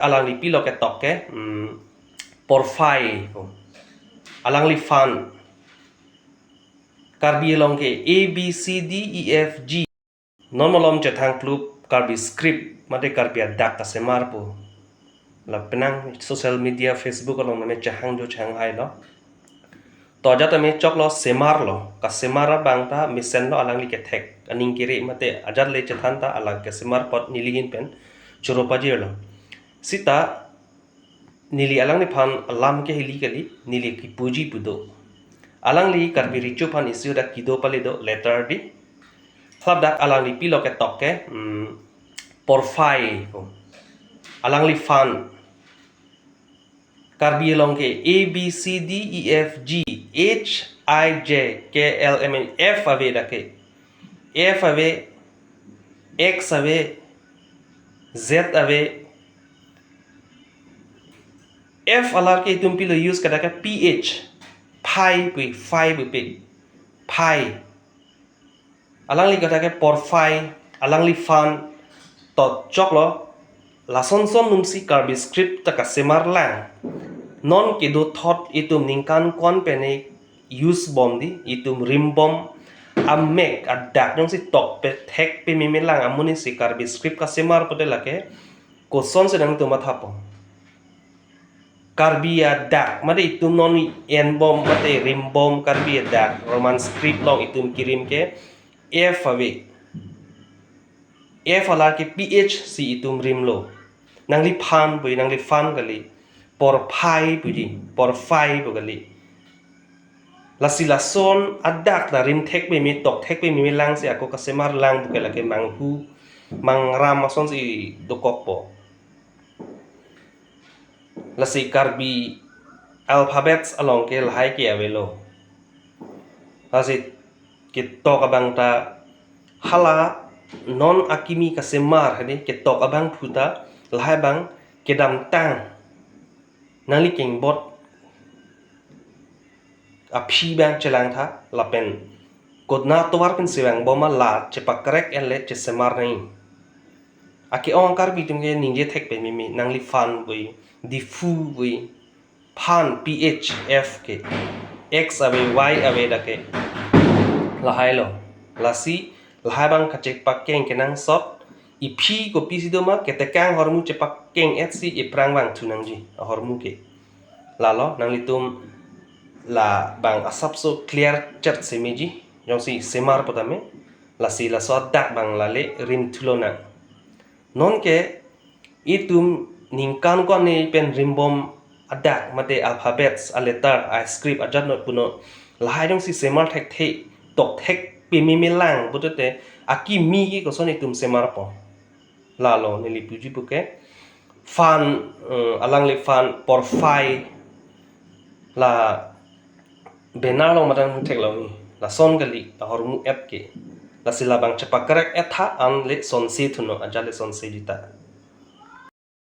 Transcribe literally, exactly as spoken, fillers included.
alangli pilo ketok ke, hmm, porphai pu. Alangli font. Karbi along ke A B C D E F G. Non malom chethang plup Karbi script mate Karbi adak kasemar pu. Lapenang social media, Facebook along name chehang jo chehang hai lo. To ajat tame choklo, semar lo, kasemar abang ta mesen lo alangli kethek. Aning kiri mate ajat le chethan ta alang kesemar apot neli ahin pen choro pajir lo. Sita neli alangliphan alam ke hili kali, neli kipuji pu do. Alangli Karbi Recho aphan isi dak kedo pale do, letter D. Ladak alangli pilo ketok ke, hmm, porphai pu. Alangli font. Karbi along ke A B C D E F G H I J K L M N, F ave dak ke. F ave, X ave, Z ave. F alar ke itum pilo use ke dak ke P H. Phai pu, phai pu pe. Phai. Alangli kata ke porphai, alangli font. To choklo, lason son numsi Karbi script ta kasemar lang. Non kedo thot itum ningkan ko-an pen use bom di, itum rim bom, amek adak jongsi tok pe thek pememe lang amonit si Karbi script kasemar pute lake, kosonsi nangtum matha po. Karbi adak mate itum non en bom mate rim bom Karbi adak Roman script along itum kirim ke F ave. F alar ke P H si itum rim lo. Nangli font pu, nangli font kali. Porphai puji, porphai pu kali. Lasi lason adak ta rim thek peme, tok thek pememe lang si ako kasemar lang pu ke lake manghu, mangram asonsi dokok po. Lasi Karbi alphabets along ke lahai ke avelo. Lasi ketok abang ta hala non akimi kasemar hadi ketok abang phu ta lahai abang kedamtang nangli kengbot aphi abang chelang tha lapen kona tovar pen sevang bom ma la chepakrek en le chesemar nai. Ake-ong Karbi atum ke ningje thek pememe, nangli font pu, Diphu pu, font P H F ke, X ave, Y ave dak ke. Lahai lo. Lasi lahai abang kachepakeng kenangsot, iphi kopisi do ma ketekang ahormu chepakeng-et si iphrang vangthu nangji ahormu ke. Lalo nanglitum labang asapso clear chat se meji, jongsi semar pu tame, lasi laso adak abang lale rim thulo nang. Non ke itum ningkan ko-an pen rim bom adak mate alphabets, a letter, a script ajat no puno lahai jongsi semar thekthe, tok thek pememe lang putete akimi ke koson itum semar po. Lalo neli puji pu ke font, eh, alangli font porphai, la banner along mate thek lo ni, lason kali ahormu-et ke. Lasi labang chepakrek-et tha an le sonse thuno, ajat le sonse jita.